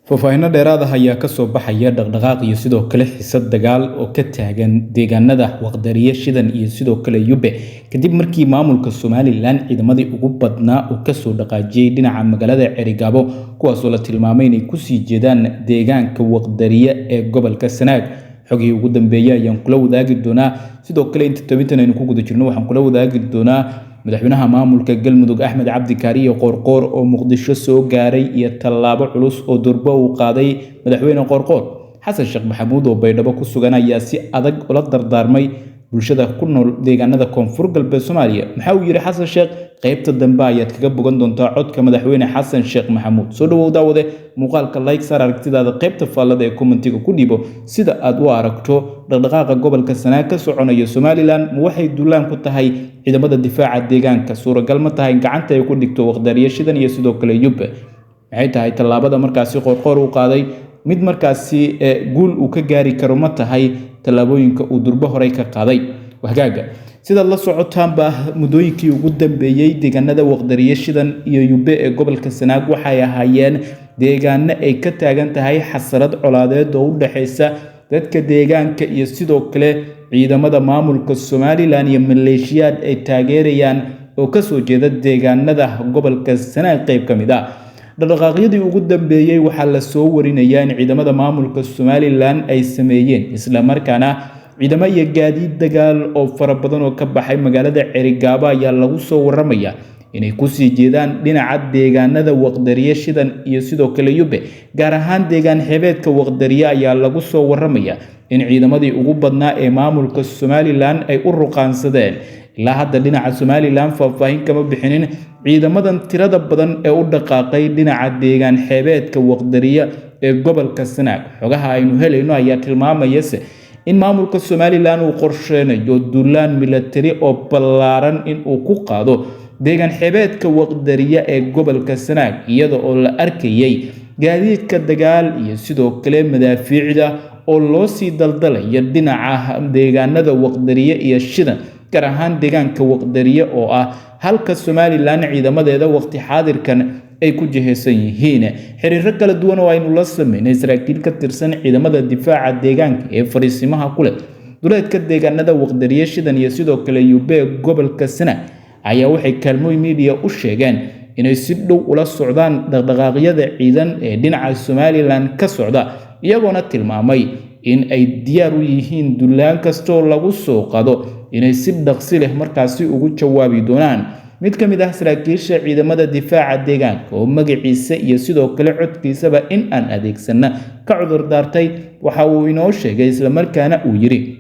Faahfaahinno dheeraad ah ayaa ka soo baxaya dhaqdhaqaaq iyo sidoo kale xiisad dagaal oo ka taagan deegaanada Waqdariye, Shidan iyo sidoo kale Yube, kadib markii maamulka Somaliland ciidamadii ugu badnaa uu kasoo dhaqaajiyay dhinaca magaalada Cerigabo, kuwaasoo la tilmaamay inay kusii jeedaan deegaanka Waqdariye ee gobolka Sanaag. Xogihii ugu dambeeyay ayaan kula wadaagi doonaa. Sidoo kale inta tobintan aynu ku guda jirno waxaan kula wadaagi doonaa madaxweynaha maamulka Galmudug Axmed Cabdi Kaariye Qoorqoor oo Muqdisho soo gaaray iyo tallaabo culus oo durbo uu qaaday madaxweyne Qoorqoor. Xasan Sheekh Maxamuud oo Baydhabo ku sugan ayaa si adag ula dardaarmay bulshada ku nool deegaanada Koonfur Galbeed Soomaaliya. Maxaa uu yidhi Xasan Sheekh? Qaybta dambe ayaad kaga bogan doontaa codka madaxweyne Xasan Sheekh Maxamuud. Soo dhawow daawade, muuqaalka like saar, aragtidaada qaybta faallada ee commentiga ku dhiibo sida aad u aragto dhaqdhaqaaqa gobolka Sanaag ka soconaya. Somaliland ma waxay duulaan ku tahay ciidamada difaaca deegaanka? Suuragal ma tahay gacanta ay ku dhigto Waqdariye, Shidan iyo sidoo kale Yube? Maxay tahay tallaabada markaasi Qoorqoor u qaaday? Mid markaasi guul uu ka gaari karo ma tahay tallaabooyinka uu durbo horey ka qaaday? Hagaaga, sidaad la socotaanba muddooyinkii ugu dambeeyey deegaanada Waqdariye, Shidan iyo Yube ee gobolka Sanaag waxay ahaayeen deegaano ay ka taagan tahay xasarad colaadeed oo u dhexaysa dadka deegaanka iyo sidoo kale ciidamada maamulka Somaliland iyo maleeshiyaad ay taageerayaan oo kasoo jeeda deegaanada gobolka Sanaag qayb ka mid ah. Dhaqdhaqaaqyadii ugu dambeeyey waxaa la soo warinayaa in ciidamada maamulka Somaliland ay sameeyeen, islamarkaana ciidamo iyo gaadiid dagaal oo fara badan oo ka baxay magaalada Cerigaabo ayaa lagu soo waramaya inay kusii jeedaan dhinaca deegaanada Waqdariye, Shidan iyo sidoo kale Yube. Gaar ahaan deegaan xeebeedka Waqdariye ayaa lagu soo waramaya in ciidamadii ugu badnaa ee maamulka Somaliland ay u ruqaansadeen. Ilaa hadda dhinaca Somaliland faahfaahin kama bixinin ciidamadan tirada badan ee u dhaqaaqay dhinaca deegaan xeebeedka Waqdariye ee gobolka Sanaag. Xogaha aynu helayno ayaa tilmaamayase in maamulka Somaliland uu qorsheynayo duulaan milatari oo ballaaran in uu ku qaado deegaan xeebeedka Waqdariye ee gobolka Sanaag, iyada oo la arkayay gaadiidka dagaal iyo sidoo kale madaafiicda oo loo sii daldalaya dhinaca deegaanada Waqdariye iyo Shidan, gaar ahaan deegaanka Waqdariye oo ah halka Somaliland ciidamadeeda waqti xaadirkan ay ku jihaysan yihiin. Xiriiro kala duwan oo aynu la sameynay saraakiil ka tirsan ciidamada difaaca deegaanka ee fariisimaha ku leh duleedka deegaanada Waqdariye, Shidan iyo sidoo kale Yube gobolka Sanaag ayaa waxay Kaalmooy Media u sheegeen inay si dhow ula socdaan dhaqdhaqaaqyada ciidan ee dhinaca Somaliland ka socda, iyagoona tilmaamay in ay diyaar u yihiin duulaan kastoo lagu soo qado inay si dhaqsi leh markaasi ugu jawaabi doonaan. Mid ka mid ah saraakiisha ciidamada difaaca deegaanka oo magaciisa iyo sidoo kale codkiisaba in aan adeegsana ka cudur daartay waxa uu inoo sheegay, islamarkaana uu yidhi: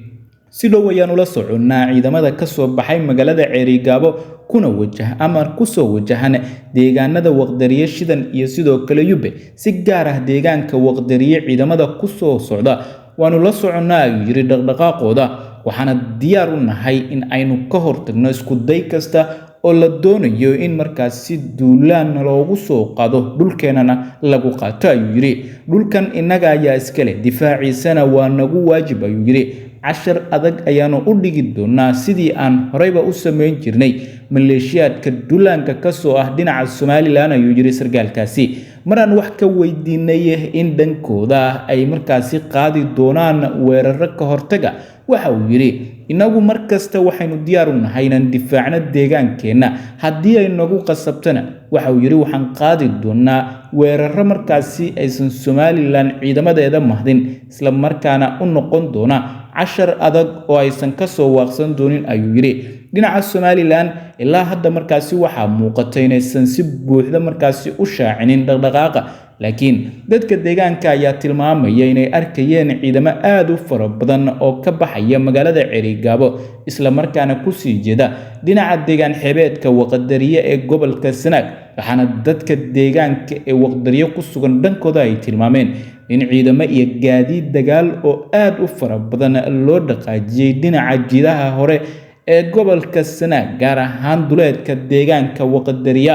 si dhow ayaan ula soconnaa ciidamada ka soo baxay magaalada Ceerigaabo kuna wajah ama kusoo wajahan deegaanada Waqdariye, Shidan iyo sidoo kale Yube. Si gaar ah deegaanka Waqdariye ciidamada kusoo socda waanu la soconnaa, ayuu yidhi, dhaqdhaqaaqooda, waxaana diyaar u nahay in aynu ka hortagno isku day kasta oo la doonayo in markaasi duulaan loogu soo qaado, dhulkeenana lagu qaato, ayuu yidhi. Dhulkan innaga ayaa iska leh, difaaciisana waa nagu waajib, ayuu yidhi. Cashar adag ayaanu u dhigi doonaa sidii aan horeyba u samayn jirnay maleeshiyaadka duulaanka ka soo ah dhinaca Somaliland, ayuu yidhi sargaalkaasi. Maraan wax ka weydiinay in dhankooda ay markaasi qaadi doonaan weeraro ka hortaga, waxa uu yidhi: inagu mar kasta waxaynu diyaar u nahay inaan difaacno deegaankeenna, haddii ay nagu qasabtana, waxa uu yidhi, waxaan qaadi doonaa weeraro markaasi aysan Somaliland ciidamadeeda mahdin, isla markaana u noqon doona cashar adag oo aysan ka soo waaqsan doonin, ayuu yidhi. Dhinaca Somaliland ilaa hadda markaasi waxaa muuqata inaysan si buuxda markaasi u shaacinin dhaqdhaqaaqa, laakiin dadka deegaanka ayaa tilmaamaya inay arkayeen ciidamo aad u fara badan oo ka baxaya magaalada Cerigaabo, islamarkaana kusii jeeda dhinaca deegaan xeebeedka Waqdariye ee gobolka Sanaag. Waxaana dadka deegaanka ee Waqdariye ku sugan dhankooda ay tilmaameen in ciidamo iyo gaadiid dagaal oo aad u fara badan loo dhaqaajiyey dhinaca jiidaha hore ee gobolka Sanaag, gaar ahaan duleedka deegaanka Waqdariya.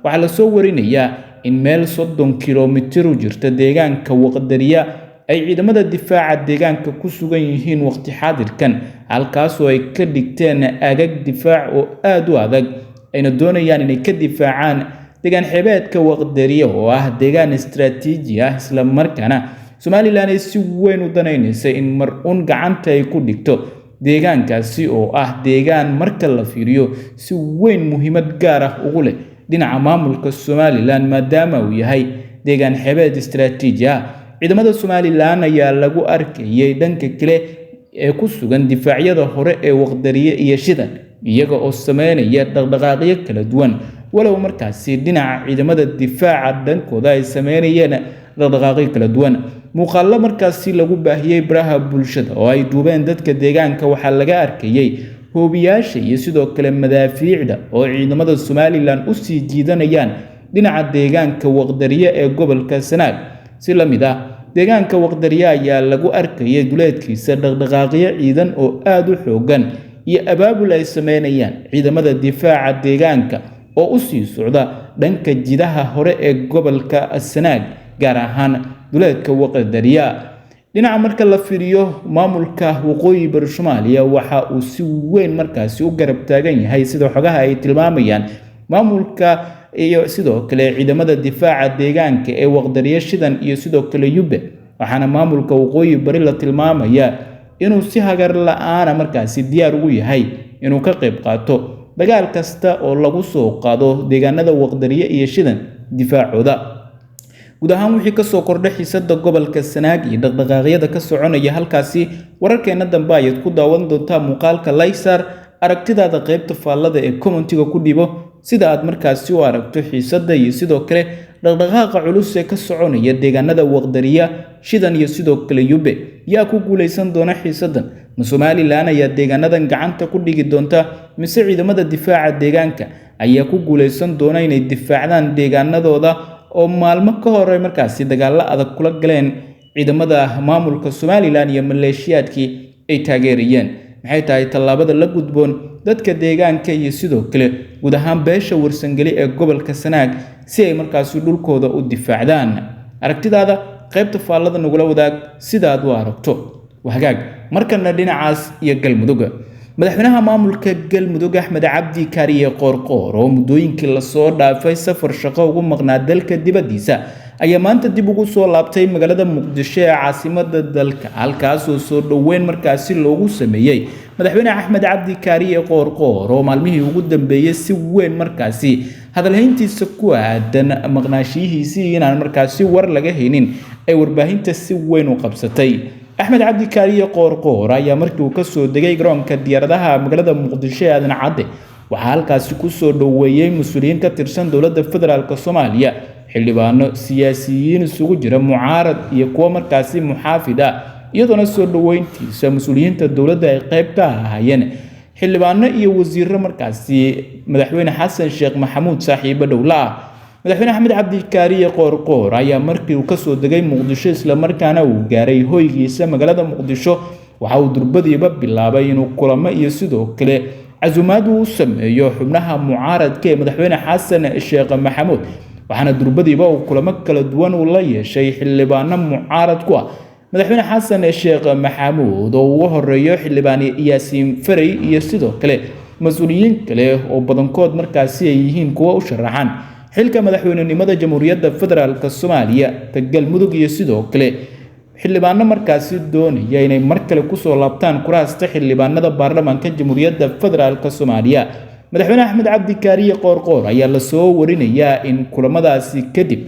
Waxaa la soo warinayaa in meel 30 kilomitir u jirta deegaanka Waqdariya ay ciidamada difaaca deegaanka ku sugan yihiin waqti xaadirkan, halkaasoo ay ka dhigteen agag difaac oo aad u adag, ayna doonayaan inay ka difaacaan deegaan xeebeedka Waqdariye oo ah deegaan istaraatiiji ah, isla markaana Somalilan ay si weyn u danaynaysa in mar uun gacanta ay ku dhigto deegaankaasi oo ah deegaan marka la fiiriyo si weyn muhiimad gaar ah ugu leh dhinaca maamulka Somalilan, maadaama uu yahay deegaan xeebeed istaraatiiji ah. Ciidamada Somalilan ayaa lagu arkayay dhanka kale ee ku sugan difaacyada hore ee Waqdariye iyo Shidan, iyaga oo sameynaya dhaqdhaqaaqyo kala duwan, walow markaasi dhinaca ciidamada difaaca dhankooda ay sameynayeen dhaqdhaqaaqyo kala duwan. Muuqaallo markaasi lagu baahiyey baraha bulshada oo ay duubeen dadka deegaanka waxaa laga arkayay hoobiyaasha iyo sidoo kale madaafiicda oo ciidamada Somalilan u sii jiidanayaan dhinaca deegaanka Waqdariye ee gobolka Sanaag. Si la mid ah deegaanka Waqdariye ayaa lagu arkayay duleedkiisa dhaqdhaqaaqyo ciidan oo aad u xooggan iyo abaabul ay sameynayaan ciidamada difaaca deegaanka oo u sii socda dhanka jidaha hore ee gobolka Sanaag, gaar ahaan duleedka Waqdariye. Dhinaca marka la fiiriyo maamulka Waqooyi Bari Soomaaliya waxa uu si weyn markaasi u garab taagan yahay, sida xogaha ay tilmaamayaan, maamulka iyo sidoo kale ciidamada difaaca deegaanka ee Waqdariye, Shidan iyo sidoo kale Yube. Waxaana maamulka Waqooyi Bari la tilmaamayaa inuu si hagar la'aana markaasi diyaar ugu yahay inuu ka qayb qaato dagaal kasta oo lagu soo qaado deegaanada Waqdariye iyo Shidan difaacooda. Guud ahaan wixii ka soo kordhay xiisadda gobolka Sanaag iyo dhaqdhaqaaqyada ka soconaya halkaasi wararkeena dambe ayaad ku daawan doontaa. Muuqaalka Laysar, aragtidaada qaybta faallada ee commentiga ku dhibo sida aad markaasi u aragto xiisadda iyo sidoo kale dhaqdhaqaaqa culus ee ka soconaya deegaanada Waqdariya, Shidan iyo sidoo kale Yube. Yaa ku guuleysan doona xiisaddan? Ma Somalilan ayaa deegaanadan gacanta ku dhigi doonta, mise ciidamada difaaca deegaanka ayaa ku guuleysan doona inay difaacdaan deegaanadooda oo maalmo ka hor markaasi dagaallo adag kula galeen ciidamada maamulka Somalilan iyo maleeshiyaadkii ay taageerayeen? Maxay tahay tallaabada la gudboon dadka deegaanka iyo sidoo kale guud ahaan beesha Warsangeli ee gobolka Sanaag si ay markaasi dhulkooda u difaacdaan? Aragtidaada qaybta faallada nagula wadaag sida aad u aragto. Wahagaag, markana dhinacaas iyo Galmudug. Madaxweynaha maamulka Galmudug Axmed Cabdi Kaariye Qoorqoor oo muddooyinkii lasoo dhaafay safar shaqo ugu maqnaa dalka dibaddiisa ayaa maanta dib ugu soo laabtay magaalada Muqdisho ee caasimadda dalka, halkaasoo soo dhoweyn markaasi loogu sameeyey madaxweyne Axmed Cabdi Kaariye Qoorqoor oo maalmihii ugu dambeeyey si weyn markaasi hadalhayntiisa ku aadan maqnaashiyihiisii inaan markaasi war laga haynin ay warbaahinta si weyn u qabsatay. Axmed Cabdi Kaariye Qoorqoor ayaa markii uu ka soo degay garoonka diyaaradaha magaalada Muqdisho ee Aadan Cadde waxaa halkaasi ku soo dhoweeyey mas-uuliyiin ka tirsan dowladda federaalk Soomaaliya, xildhibaano, siyaasiyiin isugu jira mucaarad iyo kuwo markaasi muxaafid ah, iyadoona soo dhoweyntiisa mas-uuliyiinta dowladda ay qayb ka ahaayeen xildhibaano iyo wasiirro markaasi madaxweyne Xasan Sheekh Maxamuud saaxiibo dhowla ah. Madaxweyne Axmed Cabdi Kaariye Qoorqoor ayaa markii uu ka soo degay Muqdisho isla markaana uu gaaray hoygiisa magaalada Muqdisho waxa uu durbadiiba bilaabay inuu kulamo iyo sidoo kale casuumaad uu sameeyo xubnaha mucaaradka ee madaxweyne Xasan Sheekh Maxamuud, waxaana durbadiiba uu kulamo kala duwan uu la yeeshay xildhibaano mucaarad ku ah madaxweyne Xasan Sheekh Maxamuud oo ugu horeeyo xildhibaan Yaasiin Farey iyo sidoo kale mas-uuliyiin kale oo badankood markaasi ay yihiin kuwa u sharaxan xilka madaxweynenimada Jamhuuriyadda Federaalk Soomaaliya, ta Galmudug iyo sidoo kale xildhibaano markaasi doonaya inay mar kale kusoo laabtaan kuraasta xildhibaanada baarlamaanka Jamhuuriyadda Federaalk Soomaaliya. Madaxweyne Axmed Cabdi Kaariye Qoorqoor ayaa lasoo warinayaa in kulamadaasi kadib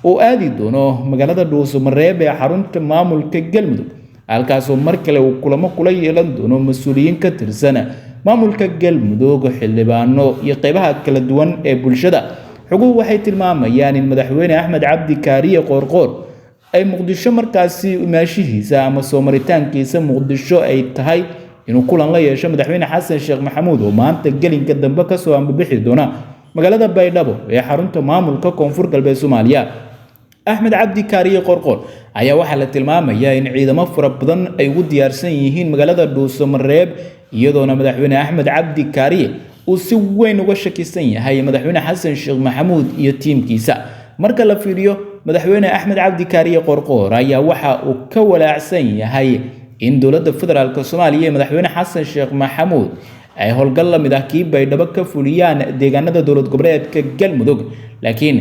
uu aadi doono magaalada Dhuusamareeb ee xarunta maamulka Galmudug, halkaasoo mar kale uu kulamo kula yeelan doono mas-uuliyiin ka tirsan maamulka Galmudug, xildhibaano iyo qeybaha kala duwan ee bulshada. Xoguhu waxay tilmaamayaan in madaxweyne Axmed Cabdi Kaariye Qoorqoor ay Muqdisho markaasi imaashihiisa ama soo maritaankiisa Muqdisho ay tahay inuu kulan la yeesho madaxweyne Xasan Sheekh Maxamuud oo maanta gelinka dambe ka soo ambabixi doona magaalada Baydhabo ee xarunta maamulka Koonfur Galbeed Soomaaliya. Axmed Cabdi Kaariye Qoorqoor ayaa waxaa la tilmaamayaa in ciidamo fara badan ay ugu diyaarsan yihiin magaalada Dhuusamareeb, iyadoona madaxweyne Axmed Cabdi Kaariye uu si weyn uga shakisan yahay madaxweyne Xasan Sheekh Maxamuud iyo tiimkiisa. Marka la fiiriyo madaxweyne Axmed Cabdi Kaariye Qoorqoor ayaa waxa uu ka walaacsan yahay in dowladda federaalk Soomaaliya iyo madaxweyne Xasan Sheekh Maxamuud ay howlgal la mid ah kii Baydhabo ka fuliyaan deegaanada dowlad goboleedka Galmudug, Laakiin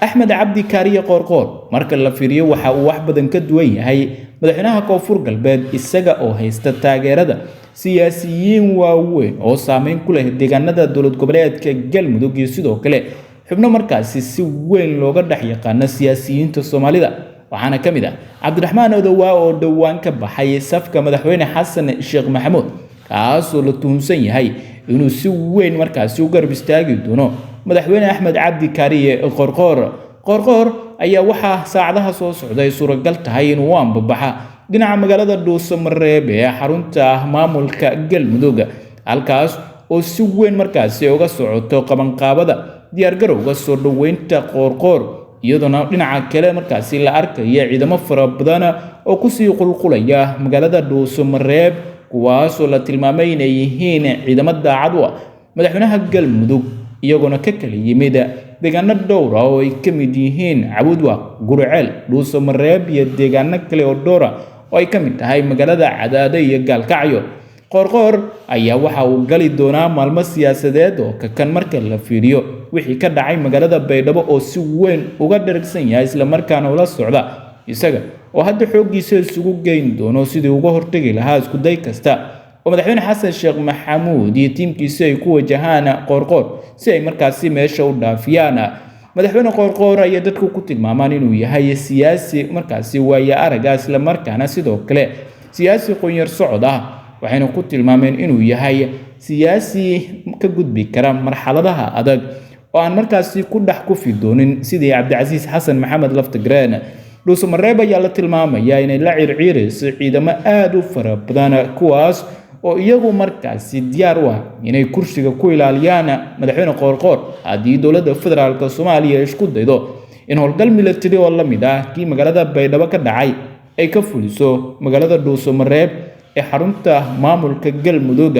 Axmed Cabdi Kaariye Qoorqoor marka la fiiriyo waxa uu wax badan ka duwan yahay madaxweynaha Koonfur Galbeed, isaga oo haysta taageerada siyaasiyiin waaweyn oo saameyn ku leh deegaanada dowlad goboleedka Galmudug iyo sidoo kale xubno markaasi si weyn looga dhex yaqaano siyaasiyiinta Soomaalida. Waxaana ka mid ah Cabdiraxmaan Odowaa oo dhowaan ka baxay safka madaxweyne Xasan Sheekh Maxamuud, kaasoo la tuhunsan yahay inuu si weyn markaasi u garab istaagi doono madaxweyne Axmed Cabdi Kaariye Qoorqoor. Qoorqoor ayaa waxaa saacadaha soo socday suuragal tahay inuu u ambabaxa dhinaca magaalada Dhuusamareeb ee xarunta maamulka Galmudug, halkaas oo si weyn markaasi uga socoto qabanqaabada diyaargarowga soo dhoweynta Qoorqoor, iyadoona dhinaca kale markaasi la arkaya ciidamo fara badan oo kusii qulqulaya magaalada Dhuusamareeb, kuwaasoo la tilmaamay inay yihiin ciidamo daacad u ah madaxweynaha Galmudug, iyagoona ka kala yimid deegaano dhowr ah oo ay ka mid yihiin Cabudwaaq, Guriceel, Dhuusamareeb iyo deegaano kale oo dhowr ah oo ay ka mid tahay magaalada Cadaado iyo Gaalkacyo. Qoorqoor ayaa waxa uu gali doonaa maalmo siyaasadeed oo kakan marka la fiiriyo wixii ka dhacay magaalada Baydhabo oo si weyn uga dhergsan yahay islamarkaana ula socda, isaga oo hadda xooggiisa isugu geyn doono sidii uga hortegi lahaa isku day kasta oo madaxweyne Xasan Sheekh Maxamuud iyo tiimkiisa ay ku wajahaan Qoorqoor si ay markaasi meesha u dhaafiyaan. Madaxweyne Qoorqoor ayaa dadku ku tilmaamaan inuu yahay siyaasi markaasi waaya aragga, islamarkaana sidoo kale siyaasi qunyar socod ah, waxayna ku tilmaameen inuu yahay siyaasi ka gudbi kara marxaladaha adag oo aan markaasi ku dhex kufi doonin sidii Cabdicasiis Xasan Maxamed Laftagreen. Dhuusamareeb ayaa la tilmaamayaa inay la ciirciirayso ciidamo aad u fara badan, kuwaas oo iyagu markaasi diyaar u ah inay kursiga ku ilaaliyaan madaxweyne Qoorqoor haddii dowladda federaalka Soomaaliya isku daydo in howlgal military oo la mid ah kii magaalada Baydhabo ka dhacay ay ka fuliso magaalada Dhuusamareeb ee xarunta maamulka Galmudug.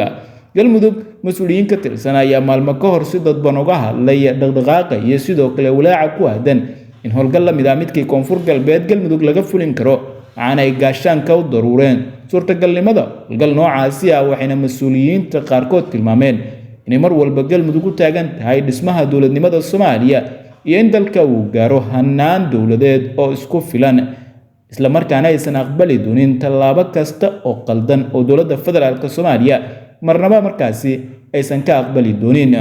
Galmudug mas-uuliyiin ka tirsan ayaa maalmo ka hor si dadban uga hadlay dhaqdhaqaaqa iyo sidoo kale walaaca ku aadan in howlgal la mid ah midkii Koonfur Galbeed Galmudug laga fulin karo, waxaana ay gaashaanka u daruureen suurtagalnimada howlgal noocaasi ah. Waxayna mas-uuliyiinta qaarkood tilmaameen inay mar walba Galmudug u taagan tahay dhismaha dowladnimada Soomaaliya iyo in dalka uu gaaro hanaan dowladeed oo isku filan, islamarkaana aysan aqbali doonin tallaabo kasta oo qaldan oo dowladda federaalk Soomaaliya marnaba markaasi aysan ka aqbali doonin.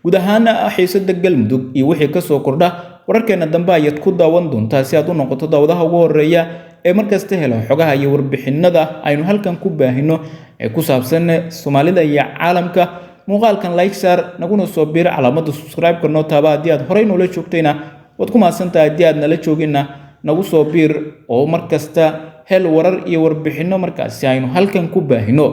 Guud ahaan xiisada Galmudug iyo wixii kasoo kordha wararkeena dambe ayaad ku daawan doontaa si aad u noqoto daawadaha ugu horeeya ee markasta hela xogaha iyo warbixinada aynu halkan ku baahino ee ku saabsan Soomaalida iyo caalamka. Muuqaalkan like saar, naguna soo biir calaamadda subscribe-ka noo taaba haddii aad horey noola joogtayna waad ku mahadsantahay, haddii aad nala jooginna nagu soo biir oo markasta hel warar iyo warbixinno markaasi aynu halkan ku baahino.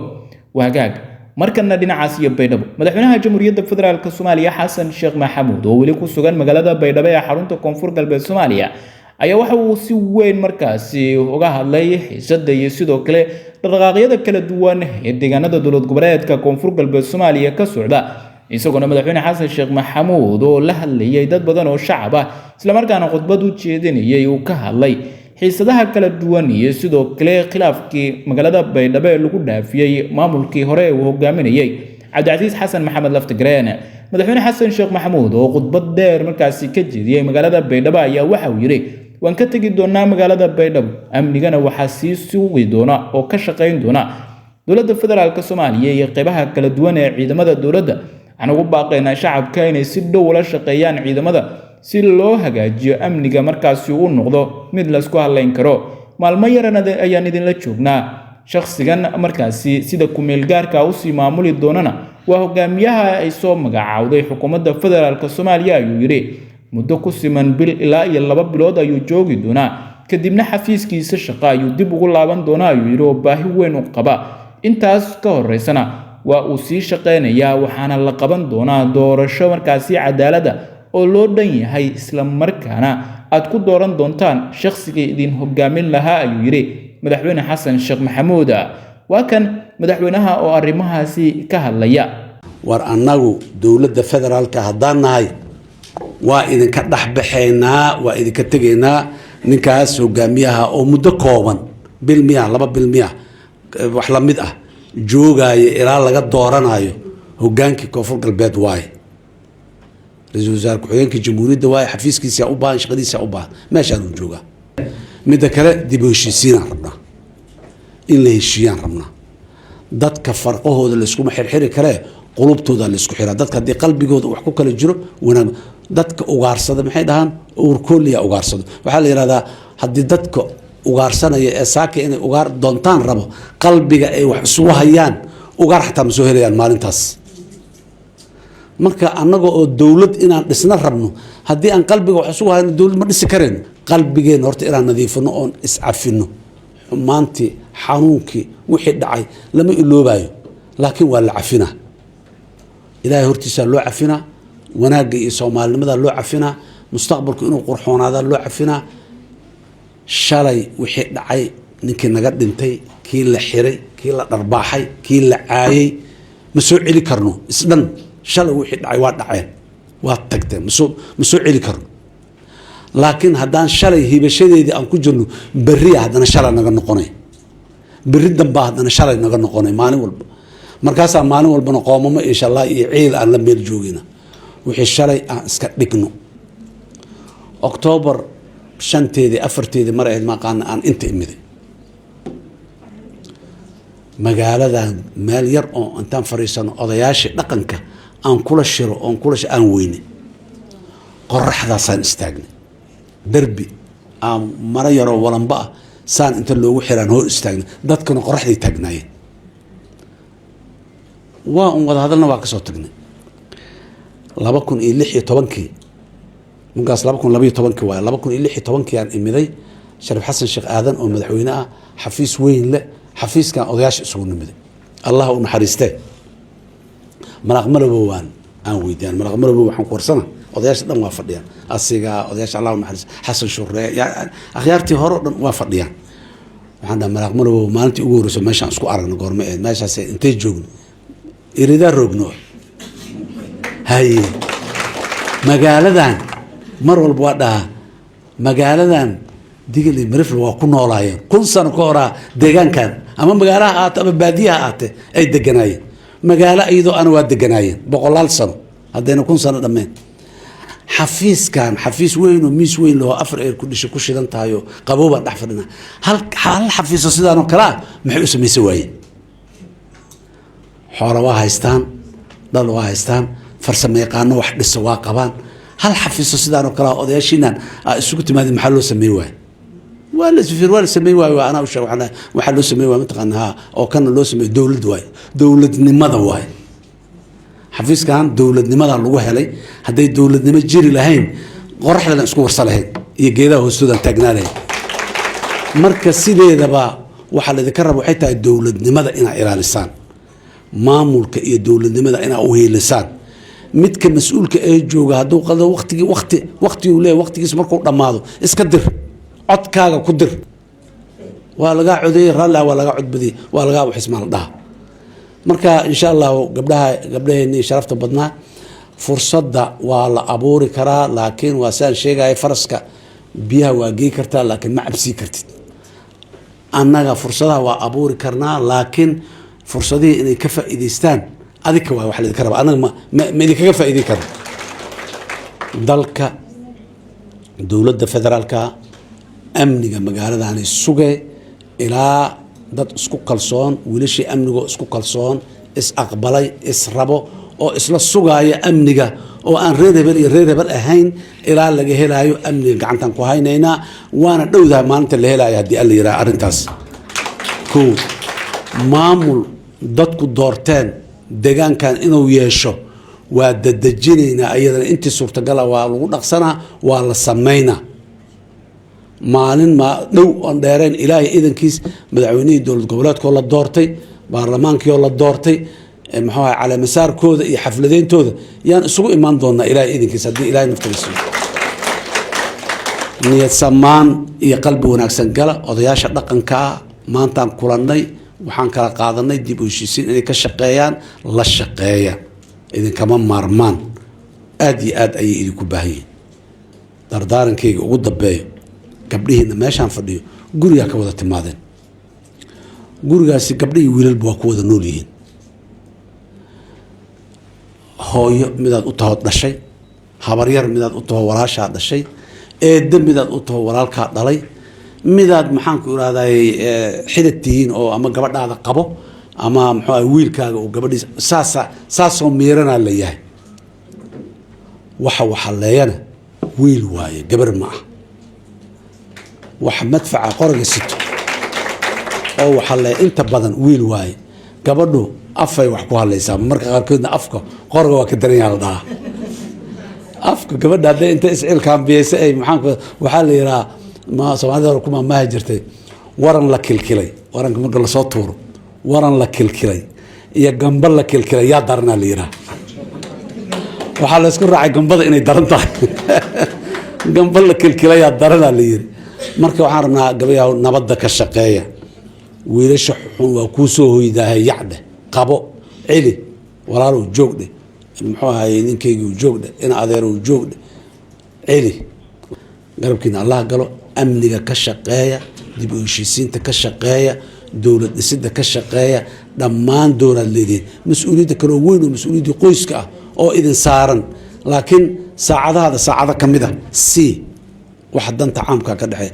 Waagaag markana dhinacaas iyo Baydhabo, madaxweynaha Jamhuuriyadda Federaalk Soomaaliya Xasan Sheekh Maxamuud oo weli ku sugan magaalada Baydhabo ee xarunta Koonfur Galbeed Soomaaliya ayaa waxa uu si weyn markaasi uga hadlay xiisadda iyo sidoo kale dhaqdhaqaaqyada kala duwan ee deegaanada dowlad goboleedka Koonfur Galbeed Soomaaliya ka socda, isagoona madaxweyne Xasan Sheekh Maxamuud oo la hadlayay dad badan oo shacab ah islamarkaana khudbad u jeedinayay uu ka hadlay xiisadaha kala duwan iyo sidoo kale khilaafkii magaalada Baydhabo ee lagu dhaafiyey maamulkii hore ee uu hogaaminayay Cabdicasiis Xasan Maxamed Laftagreen. Madaxweyne Xasan Sheekh Maxamuud oo khudbad dheer markaasi ka jeediyey magaalada Baydhabo ayaa waxa uu yidhi: waan ka tegi doonaa magaalada Baydhabo, amnigana waxaa sii sugi doona oo ka shaqayn doona dowladda federaalk Soomaaliya iyo qeybaha kala duwan ee ciidamada dowladda. Waxaan ugu baaqaynaa shacabka inay si dhow ula shaqeeyaan ciidamada si loo hagaajiyo amniga markaasi uu noqdo mid laysku hadlayn karo. Maalmo yaran ayaan idinla joognaa, shakhsigan markaasi sida ku-meelgaarka usii maamuli doonana waa hogaamiyaha ay soo magacaawday xukuumadda federaalk Soomaaliya, ayuu yidhi. Muddo ku siman bil ilaa iyo 2 bilood ayuu joogi doonaa, kadibna xafiiskiisa shaqo ayuu dib ugu laaban doonaa, ayuu yidhi, oo baahi weyn u qaba. Intaas ka horeysana waa uu sii shaqeynayaa, waxaana la qaban doonaa doorasho markaasi cadaaladda oo loo dhan yahay, isla markaana aad ku dooran doontaan shakhsiga idin hogaamin lahaa, ayuu yidhi madaxweyne Xasan Sheekh Maxamuud. Waa kan madaxweynaha oo arrimahaasi ka hadlaya. War annagu dowladda federaalka haddaan nahay waa idinka dhexbaxaynaa, waa idinka tegaynaa. Ninkaas hogaamiyaha oo muddo kooban, bil miya, 2 bil miya, wax la mid ah joogaayo ilaa laga dooranayo hogaankii Koonfur Galbeed waaye. Ra-iisul wasaare ku-xigeenka jamhuuriyadda waaye, xafiiskiisa u baahan, shaqadiisa u baahan, meeshaanuu joogaa. Midda kale, dib u heshiisiinaan rabnaa, in la heshiiyaan rabnaa. Dadka farqahooda layskuma xirxiri karee, qulubtooda laysku xiraa. Dadka haddii qalbigooda wax ku kala jiro, wanaag. Dadka ugaarsada maxay dhahaan? Uurkooliya ugaarsado. Waxaa la yidhahdaa, haddii dadka ugaarsanaya ee saaka inay ugaar doontaan rabo, qalbiga ay wax isugu hayaan, ugaar xataa ma soo helayaan maalintaas. Marka annaga oo dowlad inaan dhisna rabno, haddii aan qalbiga wax isugu hayno, dowlad ma dhisi karayno. Qalbigeenna horta inaan nadiifino oon iscafino. Xumaantii, xanuunkii, wixii dhacay lama iloobayo, laakiin waa la cafinaa. Ilaahay hortiisaa loo cafinaa, wanaagga iyo soomaalinimadaa loo cafinaa, mustaqbalku inuu qurxoonaadaa loo cafinaa. Shalay wixii dhacay, ninkii naga dhintay, kii la xiray, kii la dharbaaxay, kii la caayay, ma soo celi karno isdhan. Shalay wixii dhacay waa dhaceen, waa tagteen, ma soo celi karno. Laakiin haddaan shalay hibashadeedii aan ku jirno, berriya haddana shalay naga noqonay, berri dambaa haddana shalay naga noqonay, maalin walba. Markaasaa maalin walbana qoomamo iyo shallaa iyo ciil aan la meel joogina. Wixii shalay aan iska dhigno. Oktoobar 5-teedii, 4-teedii mar ahayd, maaqaana, aan inta imiday magaaladan, meel yar oo intaan fadhiisano odayaashii dhaqanka aan kula shiro oon kula aan weyne, qoraxdaasaan istaagnay. Derbi aan maro yaroo walanba ah saan inta loogu xiraan hor istaagnay, dadkana qoraxday taagnaayeen. Waa un wada hadalna, waa kasoo tagnay. 2016-kii, markaas 2012-kii waay, 2016-kii aan imiday. Shariif Xasan Sheekh Aadan oo madaxweyne ah, xafiis weyn leh, xafiiskan odayaasha isugu nimiday. Allah u naxariistee, Malaaq Malobo waan aan weydiiyaan. Malaaq Malobo, waxaan ku warsana, odayaasha dhan waa fadhiyaan, asiga, odayaasha, Allah u naxariista, Xasan Shuree, akhyaartii hore o dhan waa fadhiyaan. Waxaan dhaha, Malaaq Malobo, maalintii ugu horreyso meeshaan isku aragno goorma ahayd? Meeshaas intay joogno, iridaa roogno. Haye, magaaladan mar walba waa dhahaa, magaaladan Digil iyo Mirifle waa ku noolaayeen 1000 sano ka horaa. Deegaankan ama magaalaha ahaate ama baadiyaha ahaate ay deganaayeen. Magaalo iyadoo ana waa deganaayeen boqolaal sano, haddayna 1000 sano dhammeen. Xafiiskan, xafiis weyn oo miis weyn laho, afar eer ku dhisho ku shidan tahay oo qaboobaan dhex fadhina. Hal xafiiso sidaan oo kale ah maxay u samaysan waayeen? Xoola waa haystaan, dhal waa haystaan, farsamo yaqaano wax dhisa waa qabaan. Hal xafiiso sidaan oo kale ah odayaashiinan aa isugu timaadeen, maxaa loo sameyn waaye? Waa la isfir, waa la sameyn waaye. Waa anaa u sheeg. Waxaa loo sameyn waay, mataqaana? Ha, oo kana loo sameeyo dowlad waaye, dowladnimada waaye. Xafiiskan dowladnimada lagu helay. Hadday dowladnimo jiri lahayn, qoraxdana isku warsa lahayn iyo geedaha hoostoodan taagnaa lahayn. Marka sideedaba waxaa laydinka raba waxay tahay dowladnimada inaa ilaalisaan, maamulka iyo dowladnimada inaa u hiilisaan. Midka mas-uulka ee jooga hadduu qado, waqtigii waqti waqtiguu leeyahay, waqtigiisa markuu dhammaado, iska dir, codkaaga ku dir. Waa lagaa codeeyey, raalli ah, waa lagaa codbadiyey, waa lagaa waxismaa la dhaha. Marka insha Allahu, gabdhaha, gabdhaheenii sharafta badnaa, fursadda waa la abuuri karaa, laakiin waa sidaan sheegaya, faraska biyaha waa gey kartaa, laakiin ma cabsii kartid. Annaga fursadaha waa abuuri karnaa, laakiin fursadihii inay ka faa'iidaystaan adika waay. Wax laydinka raba, annaga ma idinkaga faa'iideyn karno. Dalka, dowladda federaalka, amniga magaaladani suge ilaa dad isku kalsoon, wiilashii amnigoo isku kalsoon, is aqbalay, is rabo oo isla sugaaya amniga, oo aan reer hebel iyo reer hebel ahayn, ilaa laga helaayo, amniga gacantaan ku haynaynaa. Waana dhowdahay maalinta la helaayo, haddii Alla yidhaha. Arrintaas kow, maamul dadku doorteen deegaankan inuu yeesho waa dadejinaynaa. Iyadana intii suurtagala waa lagu dhaqsanaa, waa la samaynaa. Maalin ma dhow oon dheereen, Ilaahay idankiis, madaxweynihii dowlad goboleedkoo la doortay, baarlamaankii oo la doortay, muxuu ahay, caleemasaarkooda iyo xafladeyntooda yaan isugu imaan doonaa, Ilaahay idankiis, haddii Ilaahay naftaga siiyo. Niyad samaan iyo qalbi wanaagsan gala. Odayaasha dhaqankaa maantaan kulannay, waxaan kala qaadanay dib u heshiisiin inay ka shaqeeyaan. La shaqeeya, idinkama maarmaan, aada iyo aad ayay idinku baahan yihiin. Dardaarankayga ugu dambeeyo, gabdhihiina meeshaan fadhiyo, gurigaa ka wada timaadeen. Gurigaasi gabdhihii wiilalba waa ku wada nool yihiin. Hooyo midaad u tahood dhashay. Habaryar midaad u taho walaashaa dhashay, eedda midaad u taho walaalkaa dhalay, midaad, maxaanku irahday, xidad tihiin oo ama gabadhaada qabo ama muxuu ahay wiilkaaga uu gabadhiisa, saasa saasoo miiranaa la yahay. Waxa waxaleeyana wiil waaye, gabar ma ah. Waxa madfaca qoraga sito oo waxaleeya inta badan wiil waaye. Gabadhu afay wax ku hadlaysaa, marka qaarkoodna afka qoraga waa ka daran yaha la dhahaa. Afka gabadha hadday inta iscilkaambiyeysa ay, maxaanku, waxaa la yidhaha, ma Soomaalida hore kuma maahi jirtay, waran la kilkilay, waranka marka lasoo tuuro, waran la kilkilay iyo gamba la kilkilay yaa daranaa la yidhaha. Waxaa la isku raacay gambada inay daran tahay. Gamba la kilkilayaa daranaa la yiri. Marka waxaan rabnaa, gabayaw, nabadda ka shaqeeya. Wiilasha xun waa kuu soo hoydaahay, yacdhe, qabo, celi, walaalow joogdhe, muxuu ahaye, ninkaygiu joogdhe, ina adeerow joogdhe, celi. Garabkiina Allah galo. Amniga ka shaqeeya, dib u heshiisiinta ka shaqeeya, dowlad dhisidda ka shaqeeya. Dhammaan dowlad leedihiin, mas-uuliyadda kaloo weyn oo mas-uuliyaddii qoyska ah oo idin saaran, laakiin saacadahaada saacado ka mid a si waxa danta caamka ka dhexeeya.